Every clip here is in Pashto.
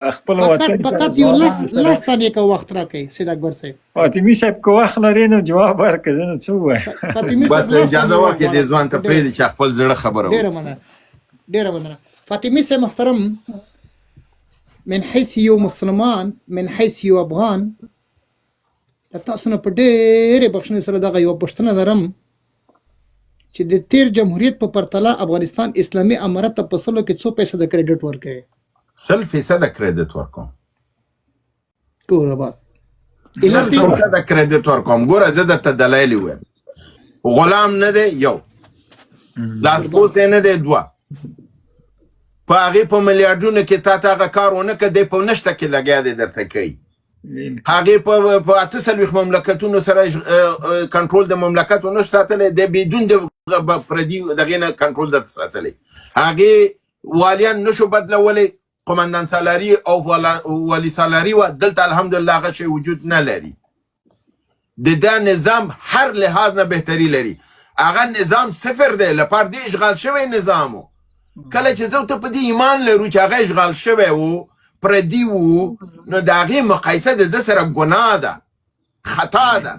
خپل فقط وطن سره، فقط یو ځوانانو سره. لس ثانیې که وخت راکړئ سید اکبر صاحب. فاطمي صاحب که وخت لرې نو جواب ورکړه، زه نو څه ووایم؟ فاطمي بس صاحب لس اجازه ثانیې ورکړئ دې وخت ځوان ته، غواړم. پرېږدئ چې خپل زړه خبره ډیره وکړي. مننه، ډیره مننه فاطمي صاحب محترم. من حیث یو مسلمان، من حیث یو افغان، له تاسو نه په ډېرې بخښنې سره دغه یوه پوښتنه لرم چې د تیر جمهوریت په پرتله افغانستان اسلامي امارت ته په سلو کې څو پیسې د کریډټ ورکوي؟ 100% کریډټ ورکوم. ګوره با سل علت یې فیصده کریډټ ورکوم. ګوره، زه درته دلایل ووایم. غلام نه دی یو، لاسپوڅی نه دی دوه، په هغې په میلیارډونو کې تا ته هغه کار ونه کړ، دی په نشته کې لګیا دی درته کوي. هغې په 48 مملکتونو سره کنټرول د مملکت ونه ساتلی دی، بدون د پردي دغې نه کنټرول درته ساتلی. هغې والیان نشو بدلولی، قومندان سالاری او والی سالاری وه. دلته الحمدلله هغه شی وجود نه لري. د دا نظام هر لحاظ نه بهتري لري. هغه نظام صفر دی، لپاره دی اشغال شوی نظام و. کله چې زه ته په دې ایمان لرو چې هغه اشغال شوی و، پردي وو، نو د هغې مقایسه د ده سره ګناه ده، خطا ده.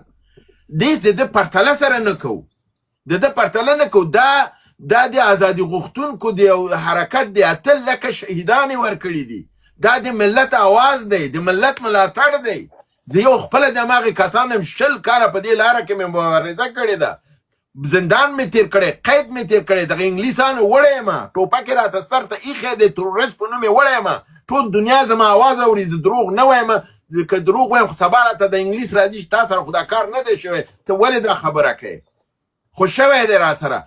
دیس د ده پرتله سره نه کوو، د ده پرتله نه کوو. دا د ازادي غوښتونکو د یو حرکت دی، 8 لکه شهیدان یې ورکړي دي. دا د ملت اواز دی، د ملت ملاتړ دی. زه یو خپله د هماغې کسان یم، 20 کاله په دې لاره کې مې مبارزه کړې ده، زندان مې تیر کړی، قید مې تیر کړی، دغه انګلیسانو وړی یم، ټوپک یې راته سر ته ایښی دی، تروریست په نوم یې وړی یم. ټول دنیا زما اواز اوري. زه دروغ نه وایم. که دروغ وایم خو سبا راته د انګلیس راځي چې تا سره خو دا کار نه دی شوی، ته ولې دا خبره کوې؟ خو شوی دی را سره.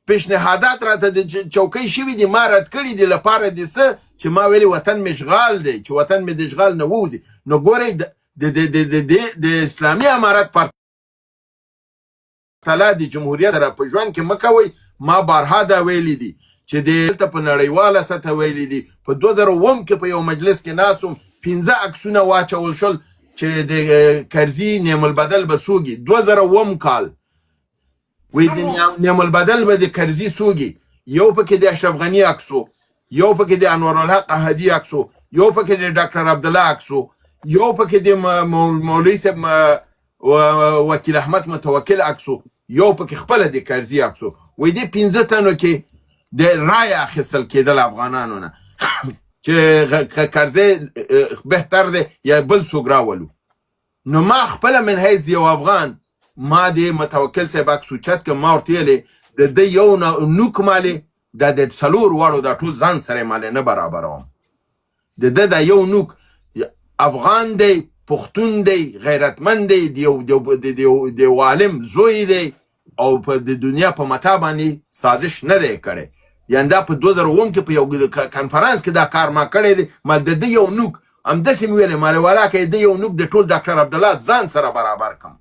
پیشنهادات راته د چوکۍ شوي دي، ما رد کړي دي. لپاره د څه چې ما ویلي وطن مې اشغال دی، چې وطن مې د اشغال نه ووځي. نو ګورئ، د د د د د د د اسلامي امارت پرتله د جمهوریت سره په ژوند کې مه کوئ. ما بارها دا ویلي دي چې د دلته په نړیواله سطح ویلي دي. په 2007 کې په یو مجلس کې ناست وم، پنځه عکسونه واچول شول چې د کرزي نعم البدل به سوږي. 2007 کال وی د نعم البدل به د کرزي سوږي. یو پکې د اشرف غني عکسو، یو پکې د انورالحق احدي عکسو، یو پکې د ډاکټر عبدالله عکسو، یو پکې د مولوي صاحب وکیل احمد متوکل عکسو، یو پکې خپله د کرزي عکسو. وای دې پنځه تنو کې د رایه اخیستل کېدل افغانانو نه چې کرزی بهتر دی یا بل څوک راولو. نو ما خپله من حیث یو افغان، ما د متوکل صاحب عکس اوچت که. ما ورته ویلې د ده یو نوک مالې دا د څلور واړو دا ټول ځان سره مالې نه برابروم. د ده دا یو نوک، افغان دی، پښتون دی، غیرتمند دی، د یو عالم زوی دی او په د دنیا په متاع باندې سازش نه دی کړی. یعنی دا په 2007 کې په یو کنفرانس کې دا کار ما کړی دی. ما د ده یو نوک همداسې مې ویلې، مالې ولاکه د یو نوک د ټول ډاکټر عبدالله ځان سره برابر کم.